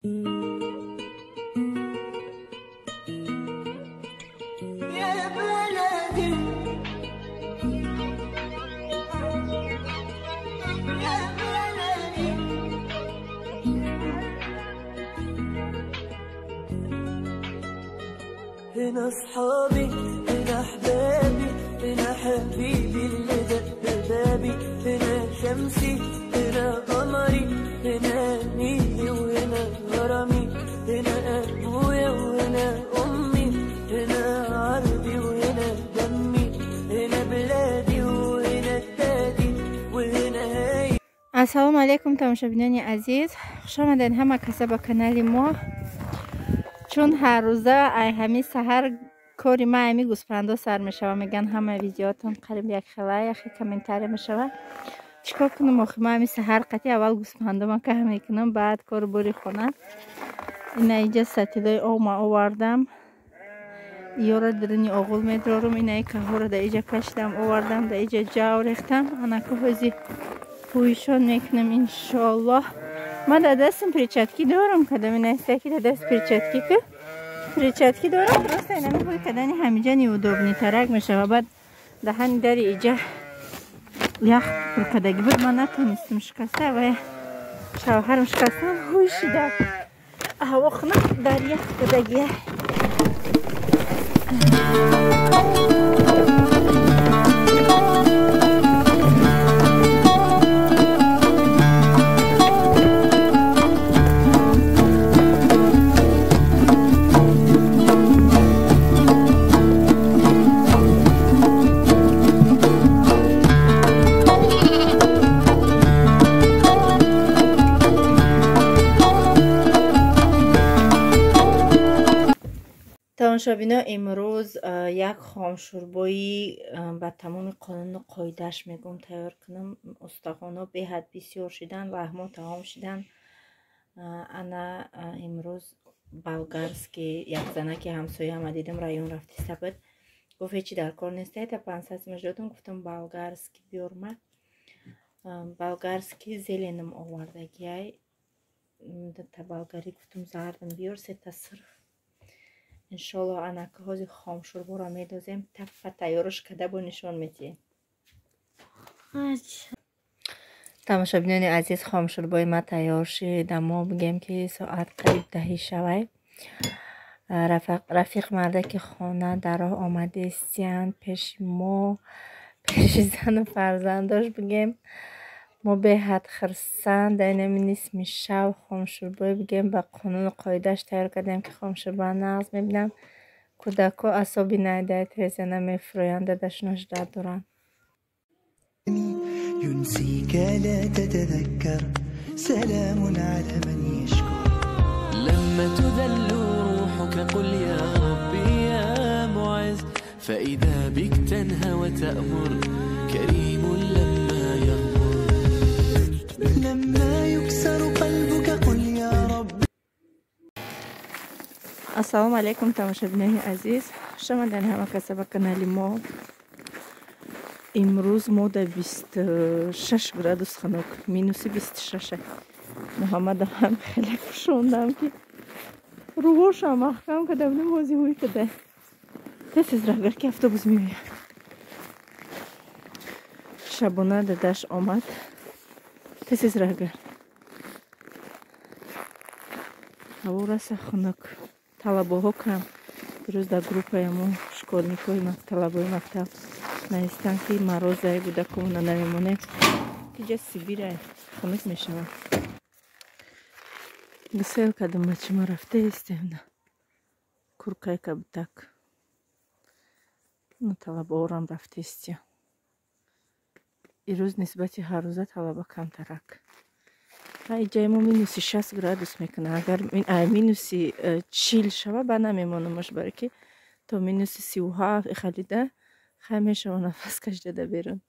يا بلدي يا بلدي. هنا اصحابي، هنا احبابي، هنا حبيبي اللي دق بابي، هنا شمسي، هنا قمري، هنا نيلي وهنا غرامي، هنا ابويا وهنا امي، هنا عربي وهنا دمي، هنا بلادي وهنا التادي وهنا هاي. Ассалому алайкум, тамошобинони азиз, хуш омадед ҳама каса ба канали мо. Чун ҳаррӯза ай ҳами саҳар кори ма ами гӯспандо сар мешава, меган ҳама видеотон қариб якхела, яхе комментария мешава. Чикор кунам охи, ма ами саҳар қати аввал гӯспандома каҳ мекунам, баъд кору бори хона. Ина иҷа сатилои ома овардам, ёра даруни оғул медорум. Инаи каҳора да иҷа кашидам овардам, да иҷа ҷав рехтам. Анаку ҳози пӯйшон мекунам иншоаллоҳ. Ма дар дастам перчатки дорам, кадам инастаки дар даст перчатки ку перчатки дорам, просто инами ҳои кадани ҳамиҷа неудобнитарак мешава. Баъд даҳани дари иҷа ях пуркадаги буд, ман натонистам шикаста ва шавҳарам шикастан ҳуй шида ҳаво хунук дар ях кадагия. Тамошобино, имрӯз як хомшӯрбои ба тамоми қонуну қоидааш мегӯм тайёр кунам. Устахоно беҳад бисёр шидан, лаҳмо таом шидан. Ана имрӯз болгарский як занаки ҳамсояама дидам, район рафтиста буд, гуфт ҳечи дар кор нест, та 500 сомаш додам, гуфтам болгарский биёрма. Болгарский зеленым овардагиай, та болгари гуфтам зардам биёр, сета сырф. Иншоллоҳ анака ҳози хомшӯрборо медозем, таппа тайёрш када бо нишон медиҳем. Тамошобинони азиз, хомшӯрбои ма тайёр шид. Мо бигем ки соат қариб 10 шавай. Рафиқ мардаки хона дар роҳ омадестиянд пеши мо, пеши зану фарзандош бигем. Мо беҳад хирсанд, инами нисми шав хомшӯрбой бигем ба қонуну қоидааш тайёр кардем ки хомшӯрба нағз мебинам. Кӯдако асоби найдаи трезана мефурӯянд, дадашонаш дард доранд. ينسيك لا تتذكر، سلام على من يشكر. لما تذل روحك قل يا ربي يا معز، فإذا بك تنهى وتأمر، كريم لما يغمر. لما يكسر قلبك قل يا رب. Ассалому алайкум, тамошобинони азиз, хуш омадед ҳама каса ба канали мо. Имрӯз мо дар 26 градус хунук, минуси 26. Муҳаммадам ҳам хеле пӯшондам ки рӯҳошам маҳкам кардам, намози ҳуй када. Тез тез раҳгар ки автобус меояд. Шабона дадаш омад. Тез тез раҳгар. Ҳаво раса хунук, талабоҳо кам. Дирӯз дар группаи мо школьникҳои талабои мактаб навистанд ки морозае кӯдакомона намемонем. Иҷа Сибирай хунук мешавад. Гусел кардам бачима, рафта истем на куркай кабутак. На талабоорам рафта истем. Ирӯз нисбати ҳаррӯза талаба камтарак. Иҷаи мо минуси 60 градус мекунад. Агар минуси 40 шава, ба намемонамаш, баро ки то минуси 37 ихалида хай мешава нафас кашида да берун.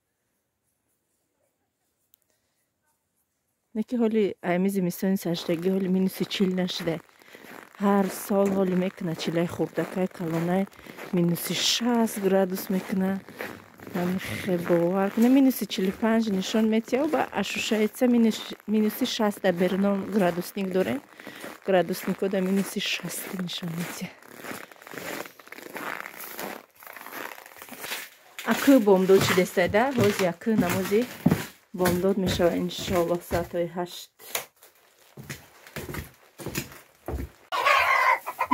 Не ки ҳоли ами зимистони саршидагӣ ҳоли минуси 40 нашуда. Ҳар сол ҳоли мекунад чилаи хурдакай калонай минуси 60 градус мекунад. Бовар кунед, минуси 45 нишон метиҳад ва ощущается минуси 60 дар берунон градусник дорем. Градусникҳо дар минуси 60 нишон метиҳад. Акӯ бомдод шидестайда, ҳози акӯ намози бомдод мешавад иншоаллоҳ соатҳои 8.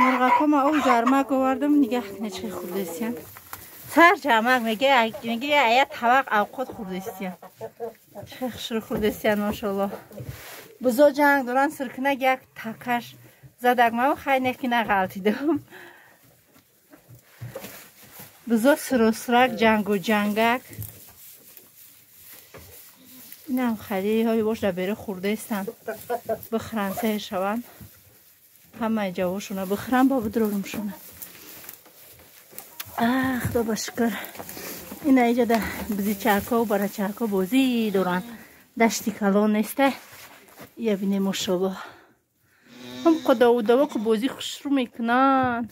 Мурғакҳо ма об ҷармак овардам, нигаҳ кунед чӣ хурдестиян. Сар ҷармак меге ая тавақ авқот хурдестиян. Чӣ хушрӯ хурдестиян машоаллоҳ. Бузо ҷанг доран, сиркунак як такаш задак ман хай неки нағалтидам. Бузо сиросирак ҷангу ҷангак. Инам хали ҳои бош дар беру хурдестан. Бихӯранд сер шаванд. Ҳамаи ҷавошона бихӯранд ба бидорумшона. Худо ба шукр. Ина иҷода бизичакҳо барачакҳо бозӣ доранд. Дашти калон неста. Я бине мошаллоҳ. Ҳам қадовудавоку бозӣ хушрӯ мекунанд.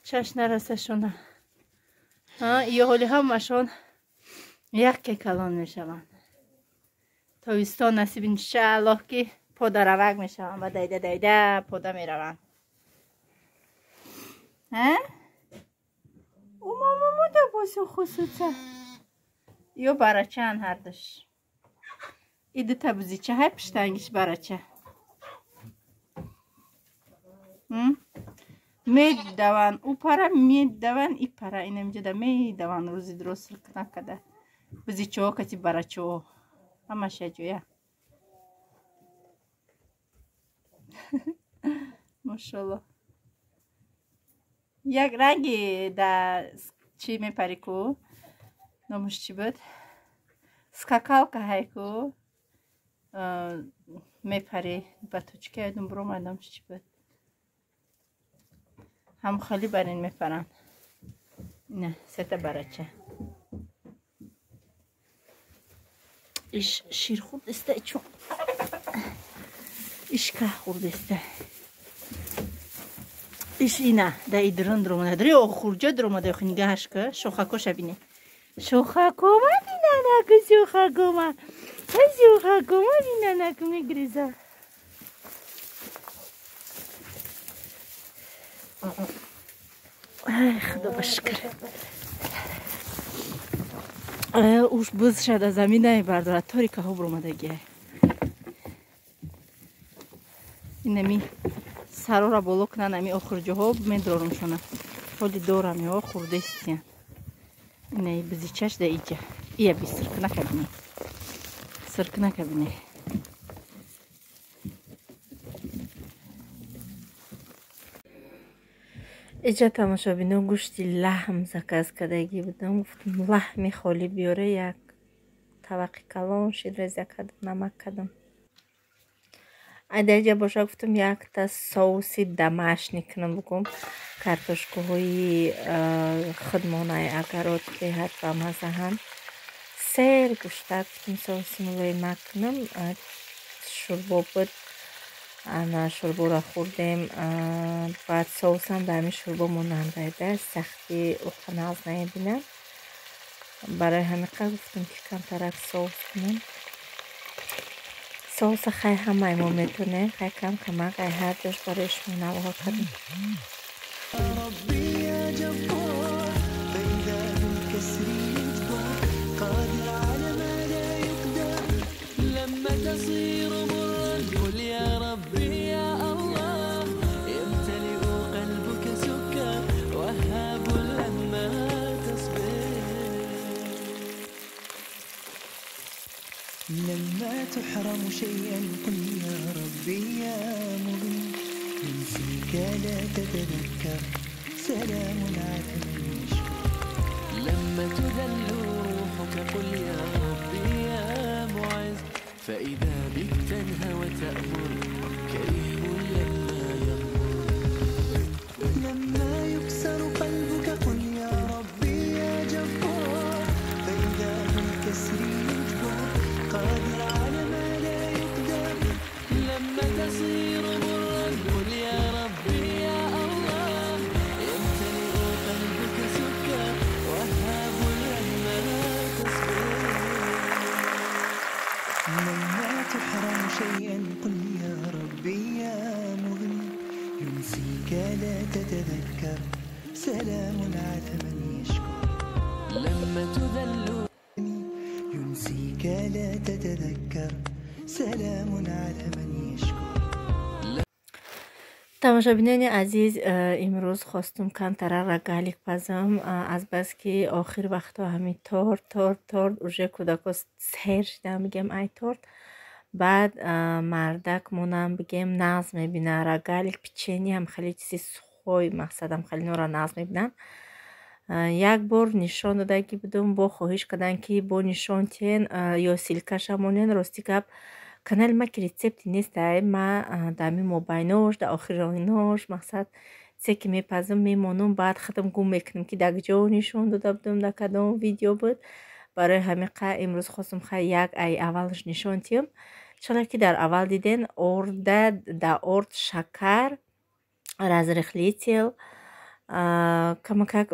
Чаш нарасашона. Ё ҳоли ҳамашон яке калон мешаванд. Тобистон насиб иншааллоҳ ки подаравак мешаванд ва дайда дайда пода мераванд. Умамамуда бозӣ хусуса. Ё барачаан ҳардуш. И дута бузича ҳай пуштангиш барача. Медаванд ӯ пара, медаванд и пара. Инамҷода медаванд рӯзи дуроз сирк накарда. Бузичаҳо кати барачаҳо. Ҳамаш якҷоя. Мошаллоҳ. Як ранги да чӣ мепарӣ ку? Номаш чӣ буд? Скакалка ҳай ку? Мепарӣ ба точка ёдум биромад номаш чӣ буд? Ҳам хали бар ин мепаранд. Ина сета барача. Иш шир хурдеста чун. Иш ках хурдеста. Иш ина да идрон дромада. Дри охурҷо дромада охи нигаҳаш ка шохакоша бине. Шохакома бинанаку шохакома. Шохакома бинанаку мегреза. Ай, худо ба шукр. Уш буз шада замин намебардорад, торикаҳо буромадагиай. Инами сарора боло кунанд, ами охирҷоҳо медорумшона. Ҳоли дорам ё хурдестиян. Инаи бизичаш да иҷа. Ия би сиркунака бине. Сиркунака бине. Иҷа тамошобино гӯшти лаҳм заказ кардагӣ будам. Гуфтам лаҳми холӣ биёре, як тавақи калон ширреза кардам, намак кардам. Айдаиҷа боша гуфтам якта соуси домашний кунам букум. Картошкаҳои худмонаи агарот беҳад бамаззаҳанд. Сер гӯштак гуфтам соуси мулоима кунам. Шӯрбо буд. Ана шӯрборо хӯрдем. Баъд соусам ба ҳамин шӯрбо монандайда, сахти уқаназ намебинам. Барои ҳамин қадр гуфтам ки камтарак соус кунам. Соуса хай ҳамаи мо метонем, хай кам камак ай ҳар ҷош барои шумо навоҳо кардем. لما تحرم شيئا قل يا ربي يا مغني، ينسيك لا تتذكر، سلام على من يشكر. لما تذل روحك قل يا ربي يا معز، فإذا بك تنهى وتأمر، كريم لما يغمر. لما يكسر قلبك قل يا ربي يا جبار، فإذا بالكسر يجبر، قادر على ما لا يقدر. لما تصير مرا قل يا ربي يا الله، يمتلئ قلبك سكر، وهاب لما ينسيك لا تتذكر، سلام على من يشكر. لما تذل ينسيك لا تتذكر، سلام على من يشكر. Тамошобинони азиз, имрӯз хостум камтара рогалик пазам, азбаски охир вақтҳо ҳамин торт, торт, торт, уже кӯдако сер шидан, бигем, ай торт. Баъд мардак монам, бигем, нағз мебина рогалик, печенье ҳам хеле чизи сухой, мақсадам хеле нора нағз мебинанд. Як бор нишон додагӣ будум, бо хоҳиш карданд, ки бо нишон тиҳен ё ссылка ша монен. Рости гап, канали ма ки рецепти нестай, ма дар ҳамин мобайнош, дар охиронош, мақсад, чизе ки мепазам, мемонам, баъд худам гум мекунам, ки дар куҷо нишон дода будум, дар кадом видео буд. Барои ҳамин қа имрӯз хостум, хай, як ай аввалаш нишон тиҳам. Чора ки дар аввал диден, орда дар орд шакар, разрыхлитель, камакак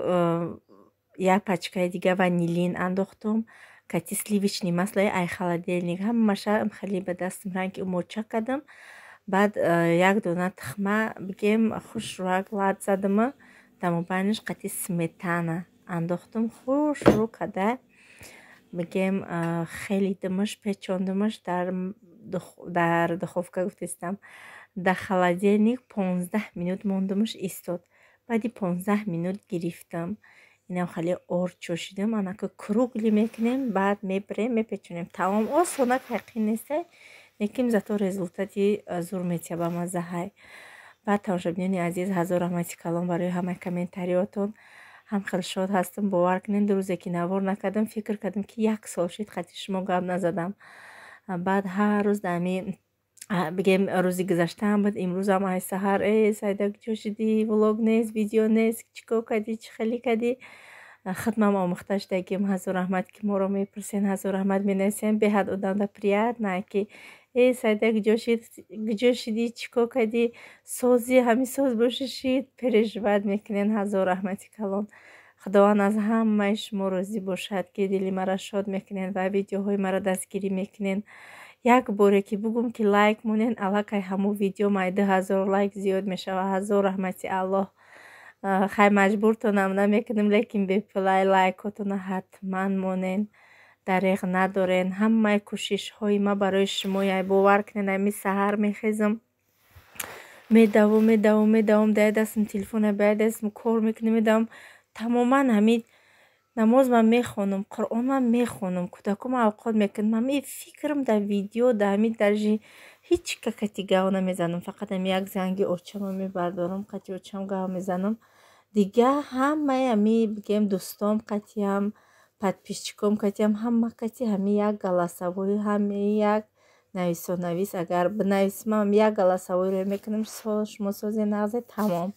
як пачкаи дига ванилин андохтум, кати сливочный масло и ай холодильник, ҳамаша хеле ба дастам ранги моча кардам. Баъд як дона тухма, бигем, хушрӯяк лат задама, дар мобайнаш қати сметана андохтум, хушрӯ када, бигем, хеле димаш печондумаш дар духовка, гуфтестам, дар холодильник 15 минут мондумаш, истод. Баъди 15 минут гирифтам, инам хеле орд чошидам, анака круглый мекунем, баъд мебирем, мепечонем, тамом. Осонак, ҳақиқӣ нестай, лекин зато результати зур метиҳа, ба маззаҳай. Баъд, тамошобинони азиз, ҳазор раҳмати калон барои ҳамаи комментариётон. Ҳам хеле шод ҳастам. Бовар кунед, 2 рӯзе ки навор накардам, фикр кардам, ки як сол шид хати шумо гап назадам. Баъд ҳар рӯз ами, бигем, рӯзи гузаштаам буд, имрӯзам ай саҳар: «Э, Сайда, куҷо шудӣ? Влог нест, видео нест, чӣ кор кардӣ, чӣ хеле кардӣ?» Худмам омӯхта шудагим. Ҳазор раҳмат, ки моро мепурсен, ҳазор раҳмат, менависен. Беҳад одамда приятно, ки: «Э, Сайда, куҷо шудӣ, чӣ кор кардӣ, созӣ, ҳамин соз боши шид?» Переживать мекунен. Ҳазор раҳмати калон. Худованд аз ҳамаи шумо розӣ бошад, ки дили маро шод мекунен ва видеоҳои маро дастгирӣ мекунен. Як боре ки бугум, ки лайк монен, аллакай ҳамун видео май 2000 лайк зиёд мешавад. Ҳазор раҳмати Аллоҳ. Хай, маҷбуртонам намекунем, лекин бепулай лайкотона ҳатман монен, дареғ надорен. Ҳамаи кӯшишҳои ма барои шумояй, бовар кунед. Ами саҳар мехезам, медавом, медавом, медавом, дар як дастам телефона, ба як дастам кор мекунам, медавам. Тамоман ҳамин намоз ман мехонам, Қуръон ман мехонам, кӯдакома авқот мекунам, ҳамин фикрам дар видео, дар ҳамин даже ҳеҷ ка кати гав намезанам, фақат ҳами як занги очама мебардорам, қати очам гав мезанам. Дига ҳамаи ҳами, бигем, дӯстом қатиам, подписчиком қатиам, ҳама кати ҳами як голосовой, ҳами як нависонавис. Агар бинависам, як голосовой ро мекунам: «Шумо созе, нағзе?» Тамом.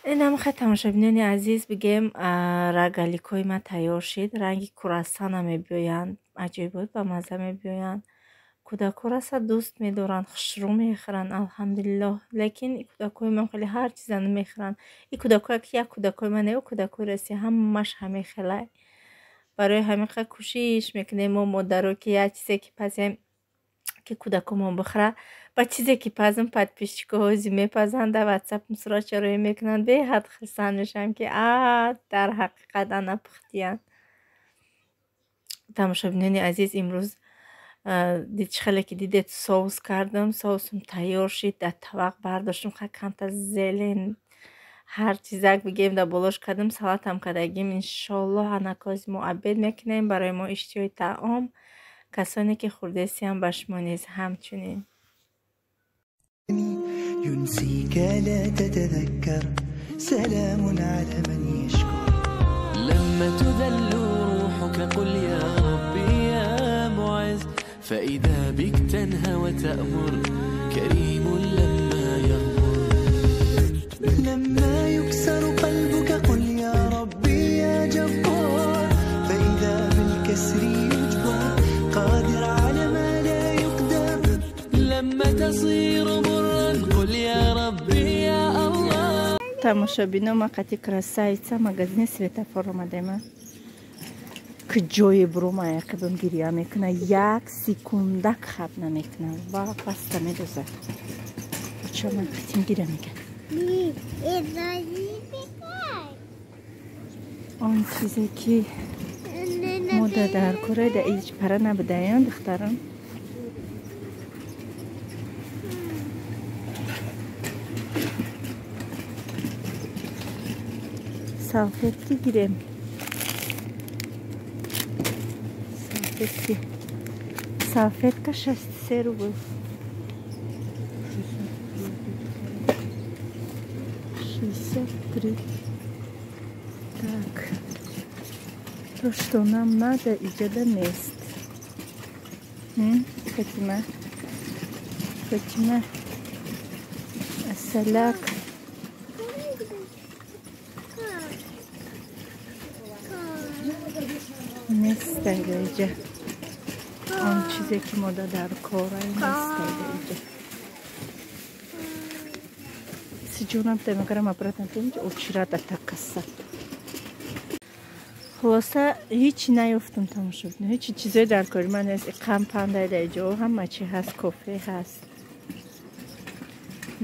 Инам хай, тамошобинони азиз, бигем, рогаликҳои ман тайёр шид. Ранги круассана мебиёянд, аҷоибот ба мазза мебиёянд. Кӯдакҳо раса дӯст медоранд, хушрӯ мехӯранд, алҳамдулиллоҳ. Лекин кӯдакҳои ман хеле ҳар чиза намехӯранд. И кӯдакҳо як кӯдакҳои ман не, кӯдакҳои раси ҳамаш ҳамин хелай. Барои ҳамин қадр кӯшиш мекунем мо, модаро, ки як чизе ки пазем, ки кӯдакомон бихӯрад. Ба чизе ки пазм, подписчикҳо ҳозир мепазанд, дар Ватсап сурат мекунанд, беҳад хурсанд мешавам, ки а дар ҳақиқат ана пухтиянд. Тамошобинони азиз, имрӯз чӣ хеле ки дидед, соус кардам, соусум тайёр шид, дар табақ бардоштум, хай, камта зелень, ҳар чизак, бигем, дар болош кардам, салатам кардагим. Иншоллоҳ, анакози мо обед мекунем. Барои мо иштиҳои таом, касоне ки хӯрдесиям, ба шумо низ ҳамчунин. ينسيك لا تتذكر، سلام على من يشكر. لما تذل روحك قل يا ربي يا معز، فإذا بك تنهى وتأمر، كريم لما يغمر. لما يكسر قلبك قل يا ربي يا جبار، فإذا بالكسر يجبر، قادر على ما لا يقدر. لما تصير مرا قل يا ربي يا الله. Тамошобино, ма қати красавица магазини Светофор омадема. Куҷое бурума, яқибам гиря мекуна, як секундак хаб намекуна ва паста медозад. Очама қатим гира меган. Он чизе ки мода дар кора да ҳеҷ пара набудаям, духтарам. Салфетки гирем. Салфетки. Салфетка 63 рубл. 63. Так. То, что нам надо, иҷода нест. Фатима. Фатима. Асалак. Нест иҷа. Он чизе ки мода дар кора нест иҷа. Сиҷонам тамагарам обратно тунҷ очирата такаса. Хулоса ҳеҷ наёфтам тамошо. Ҳеҷ чизое дар кори ман нест. Қам пандай дар иҷо ҳама чи ҳаст, кофе ҳаст.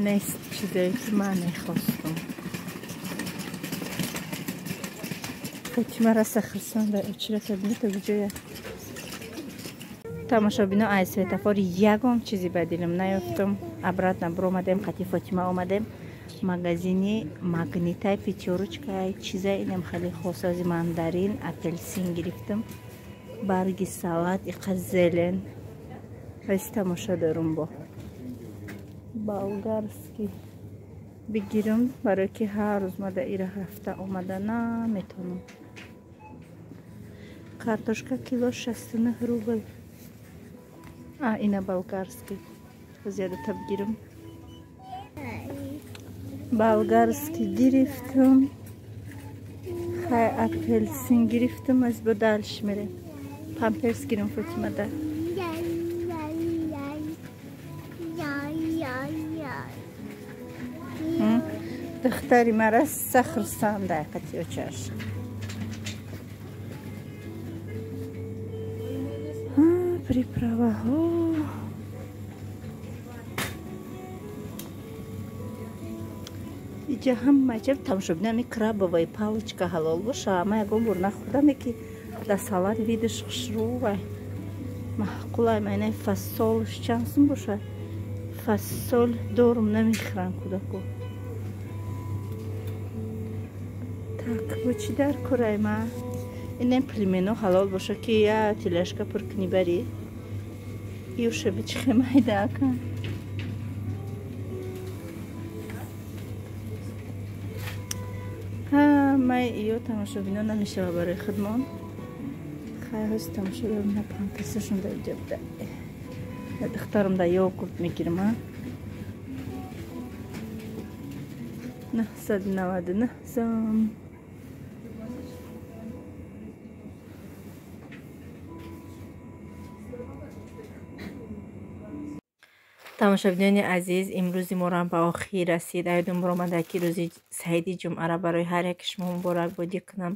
Нест чизое ки ман мехостам. Фатима раса хурсанда очирата бинета куҷоя. Тамошобино ай светофор ягон чизи ба дилам наёфтам. Обратно биромадем, қати Фатима омадем. Магазини Магнитай, Пятёрочкай, чиза инам хеле хосази мандарин, апельсин гирифтам. Барги салат, иқа зелен. Васи тамоша дорум бо. Болгарский бигирам, барои ки ҳар рӯз ма да ира рафта омада наметонам. Картошка кило 69 рубл. А, ина болгарский. Зиёдата бигирам. Болгарский гирифтам. Хай апельсин гирифтам, аз бо дальше мерем. Памперс гирам Фатима да. Духтари мара сахрсанда қати очаш. Приправаҳо. Иҷа ҳама ҷаб тамошобина ми крабовая палочка ҳалол боша. Ма ягон бор нахӯрдам, ки да салат видиш хушрӯвай. Маъқулай майнаи фасолш чанд сум боша? Фасол дорум намехӯрам кӯдаку. Так, бо чӣ дар корай ма? Инем пельмено ҳалол боша ки я тележка пур кунӣ барӣ. Июша бичихе майда ака. Май иё тамошобино намешава барои худмон. Хай ҳози тамошо дорум на памперсашон дар иҷа буда. Духтарам да йогурт мегирам, а? 999 сом. Тамошобинони азиз, имрӯзи моро ба охир расид. Аёдум баромада ки рӯзи саиди ҷумъаро барои ҳар яки шумо муборакбодӣ кунам.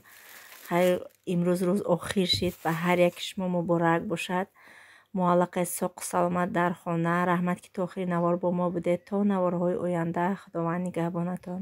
Хайр, имрӯз рӯз охир шид, ба ҳар яки шумо муборак бошад. Муаллақаи соқу саломат дар хона. Раҳмат ки то охири навор бо мо будед. То наворҳои оянда Худованд нигаҳбонатон.